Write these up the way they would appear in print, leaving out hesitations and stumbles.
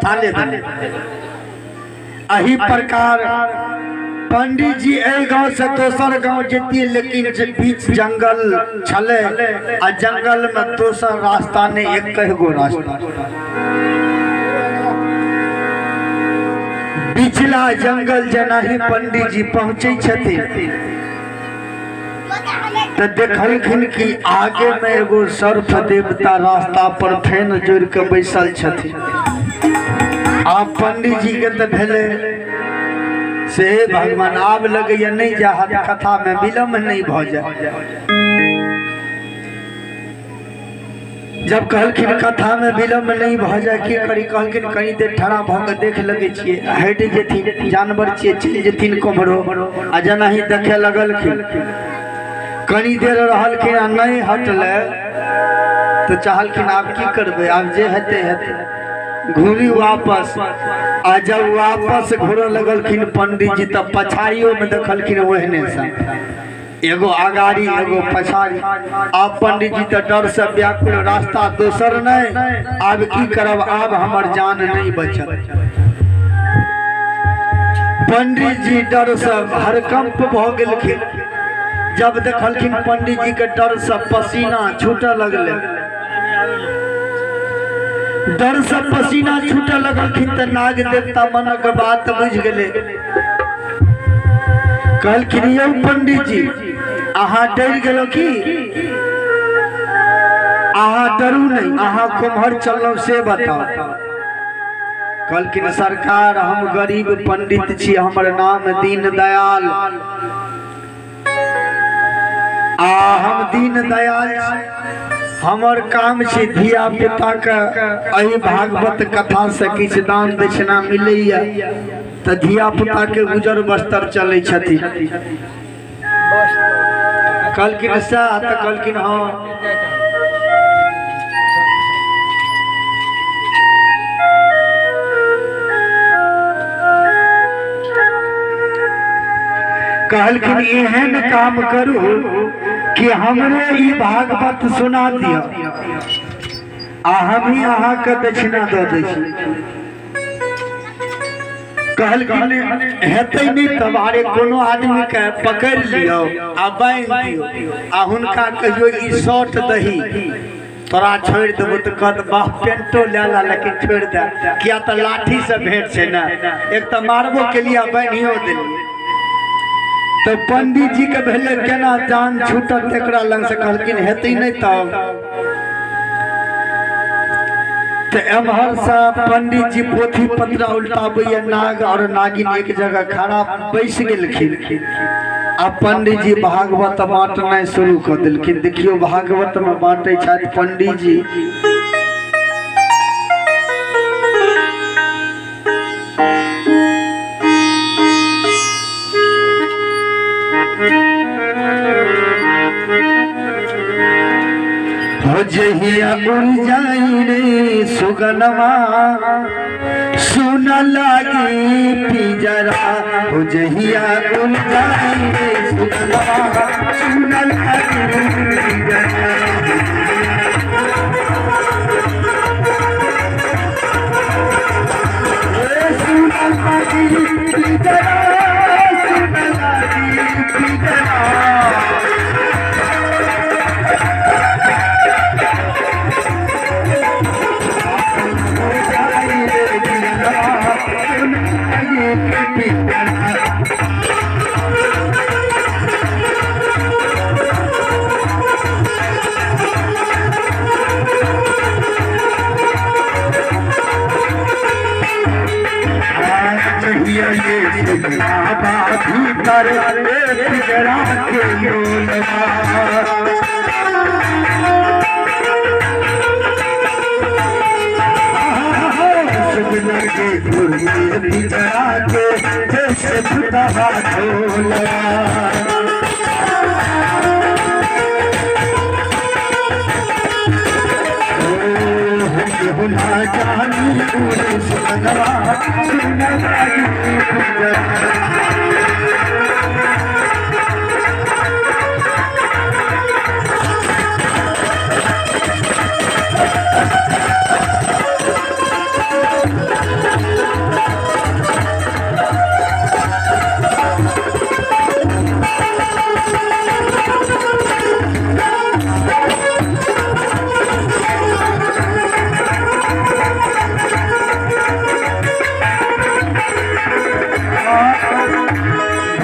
थाले देने। एही प्रकार पंडित जी एहि गांव से दोसर गांव जैतियै, लेकिन जे बीच जंगल छलै आ जंगल में दोसर रास्ता नहीं, एक गो रास्ता। बिचला जंगल जेना ही पंडित जी पहुंचे छथिन तऽ देखलखिन कि आगे में एगो सर्प देवता रास्ता पर फेन जोड़ के बैसल छथिन। आब पंडित जी के तऽ भेलै से हे भगवान, आब लगैया नहीं जाहत, कथा में विलम्ब नहीं भऽ जाए। जब कहलखिन कथा में विलम्ब नहीं भऽ जाए, की करी? कहलखिन कनी देर ठड़ा भऽ के देख लगै छियै, हटि जेथिन, जानवर छियै, चलि जेथिन कोम्हरो। आ जेनाही देखे लगलखिन, कनी देर रहलखिन आ नहीं हटलै तऽ चाहलखिन आब की करबै, आब जे हेतै हेतै, घुरी वापस। आ जब वापस घुरऽ लगलखिन पंडित जी तऽ पछाड़ियो में देखलखिन ओहने सा, एगो अगाड़ी एगो पछाड़ी। आब पंडित जी तऽ डर से व्याकुल, रास्ता दोसर नहीं, आब की करब, आब हमर जान नहीं बचत। पंडित जी डर से हरकंप भऽ गेलखिन। जब देखलखिन पंडित जी के डर से पसीना छूटऽ लगलै, डर से पसीना छूटऽ लगलखिन तऽ नाग देवता मनक बात बुझि गेलै। कहलखिन यौ पंडित जी, अहाँ डरि गेलहुँ की? अहाँ डरू नहीं, अहाँ कोम्हर चललहुँ से बताउ। कहलखिन सरकार, हम गरीब पंडित छी, हमर नाम दीनदयाल, आ हम दीनदयाल छी, हमर काम छी धिया पुता के एहि भागवत कथा से किछु दान दक्षिणा मिलैया तऽ धिया पुता के गुजर बस्तर चलै छथिन। कहलखिन सएह? तऽ कहलखिन हँ। कहलखिन एहन काम करू कि हमरे ई भागवत सुना दिअ आ हमही अहाँके दक्षिणा दऽ दै छी। कहलखिन हेतै नहि तब अरे कोनो आदमीके पकड़ि लियौ आ बान्हि दियौ आ हुनका कहियौ ई शर्ट दही, तोरा छोड़ि देबो। तऽ कहत वाह, पेंटो लए ला लेकिन छोड़ि दे, किया तऽ लाठीसँ भेंट छै ने, एक तऽ मारबो केलियै आ बान्हियो देलियै। तऽ पंडित जी के भेलै केना जान छूटत एकरा लग से। कहलखिन हेतै नहि तब। तऽ एम्हर से पंडित जी पोथी पत्रा उल्टाबैया, नाग और नागिन एक जगह खड़ा बैस गेलखिन आ पंडित जी भागवत बांटनाइ शुरू कऽ देलखिन। देखियौ, भागवत में बांटै छथि पंडित जी। हो जहिया उड़ जाई रे सुगनमा, सुन लागी पिंजरा। हो जहिया उड़ जाई रे सुगनमा, सुन लागी पिंजरा। ए सुन लागी पिंजरा, सुन लागी पिंजरा। जाई रे पिंजरा, सुन लागी पिंजरा। जहिया ये सुनाबा भीतर ए पिंजरा के लोलवा। सुगना के गुरु पिंजरा के जैसे फुटहा ढोलवा। हुना जानी उड़े सुगनवा, सुन लागी पिंजरा।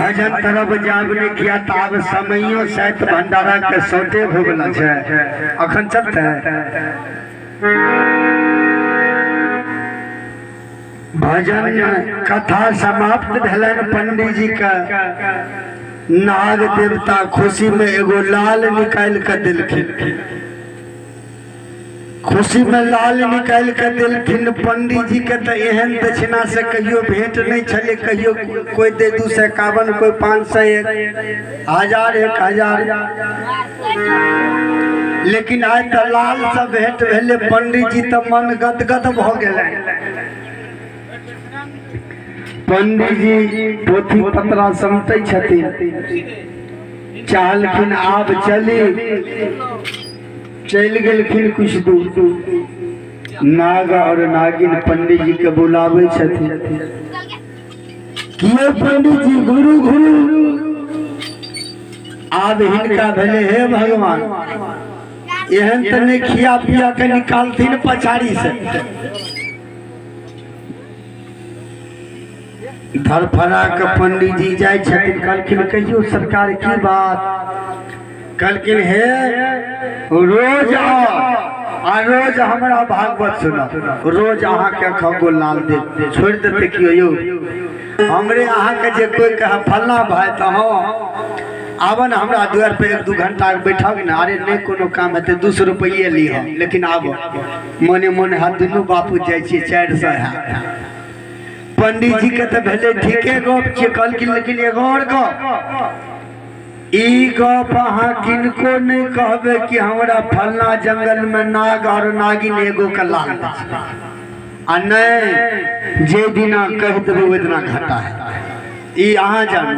भजन तरफ जाब नहीं किया ताब समयो शायद भंडारा के सौते भोगला छै अखन चलते भजन कथा समाप्त भेलन पंडित जी का नाग देवता खुशी में एगो लाल निकाल के दिलखिन। खुशी में लाल निकाल के दिलखिन पंडित जी के। तो एहन दक्षिणा से कहियो भेंट नहीं छले, कहियो कोई दे 251, कोई 501, 1000, 1000, लेकिन आइ तो लाल से भेंट भेले पंडित जी तो मन गदगद भ गेलै। पंडित जी पोथी पतरा समटै छथिन, चाहलखिन आब चली, चलि गेलखिन कुछ दूर। नाग और नागिन पंडित जी के बुलाबै छथिन, किए पंडित जी गुरु गुरु। आब हिनका भेले हे भगवान, एहन तऽ नहि खिया पिया के निकालथिन पछाड़ी से। धरफड़ा के पंडित जी जाइ छथिन, कहलखिन कहियो सरकार की बात। कहलखिन हे रोज आओ आ रोज हमरा भागवत सुना, रोज अहाँके खगो लाल दे छोड़ि देते कियो यौ। हमरे अहाँके जे कोई कहे फल्ला भाई तऽ हँ आब ने हमरा दुआर पे 1-2 घंटा बैठक ने, अरे नहीं कोनो काम हेतै 200 रुपये लिह, लेकिन आब मने मने हाथ दुनू बापू जाइ छियै 400 है। पंडित जी के तऽ भेलै ठीके गप छियै, कहलखिन लेकिन एगो और गप, ई गप अहाँ किनको नहीं कहबै कि हमरा फल्ला जंगल में नाग और नागिन एगो के लाल आ नहीं जे दिना कह देबै ओहि दिना घाटा है, ई अहाँ जानू।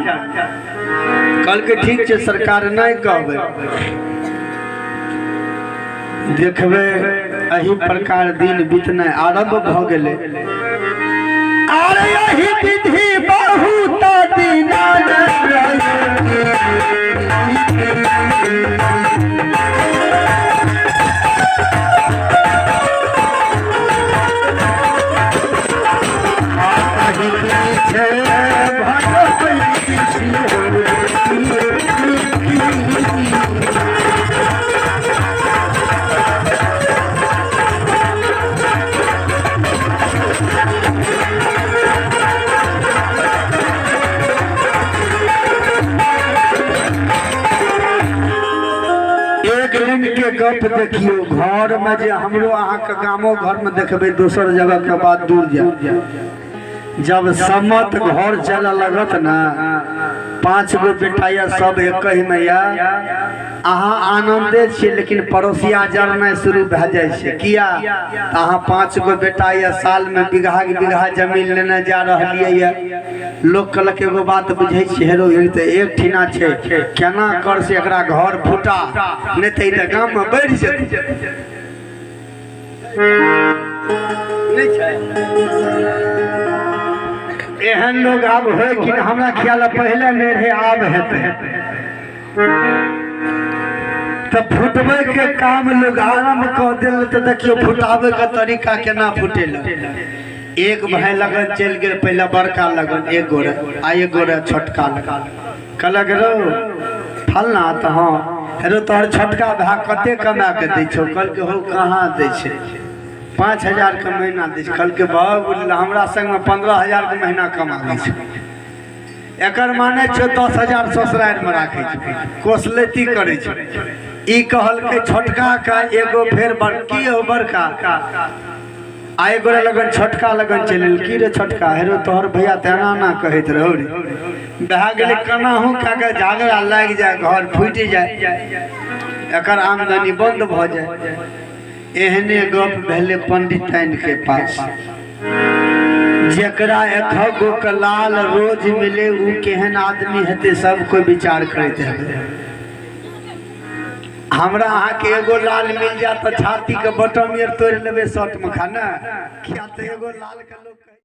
कहलकै ठीक छै सरकार नहीं कहबै। देखबै एहि प्रकार दिन बीतनाइ आरम्भ भऽ गेलै। अरे यही विधि बहुत दिना एक दिन के गप देखियो, घर में जे हमरो अहाँ के गामो घर में देखबे दोसर जगह के बात दूर जाए, जब सम्मत घर चले लगत ना, 5 गो बेटा या सब एक ही में या अहाँ आनंदे छियै, लेकिन पड़ोसिया जरनाइ शुरू भए जाइ छै। किया अहाँ 5 गो बेटा या साल में बीघा के बीघा जमीन लेने जा रहलियै ये। लोग कहलक एगो बात बुझै छियै, हेरो तऽ एक ठिना छै, केना कर से एकरा घर फुटा, नहि तऽ ई तऽ गाम में बढ़ि जेतै। नहि छै एहन लोग आब होय कि हमरा ख्याल पहले नहीं रहे, आब हेतै। तऽ फुटबै के काम लोग आरम्भ कऽ देल, तऽ देखियौ फुटाबै के तरीका केना फुटेलक। एक भाई लगन चलि गेल पहले बड़का लगन, एक गोरे आ एक गोरे छोटका लगन। कहलक रौ फलना तऽ हँ, हेरो तोहर छोटका भाय कते कमा के दै छौ? कहलकै हौ कहाँ दै छै, 5000 के महीना दै छै। कहलकै बाबू हमरा संगमे 15,000 के महीना कमा लै छै, एकर माने छै 10,000 ससुरारिमे राखै छै, कोसलैती करै छै। ई कहलकै छोटका का एगो फेर बड़की हो बड़का आ एक गोरे लगन छोटका लगन चलि गेल। की रे छोटका, हेरो तोहर भैया तऽ एना एना कहैत रहौ रे। भए गेलै केनाहु कए कऽ झगड़ा लागि जाय, घर फूटि जाय, एकर आमदनी बंद भऽ जाय। एहने गप भेलै पंडिताइन के पास, जकरा एक गो के लाल रोज मिले उ केहन आदमी हेतै, सब कोई विचार करैत हेतै। हमरा अहाँके एगो लाल मिल जात तऽ छाती के बटम आर तोड़ि लेबै शर्ट में खाना, किया तऽ एगो लाल के लोग।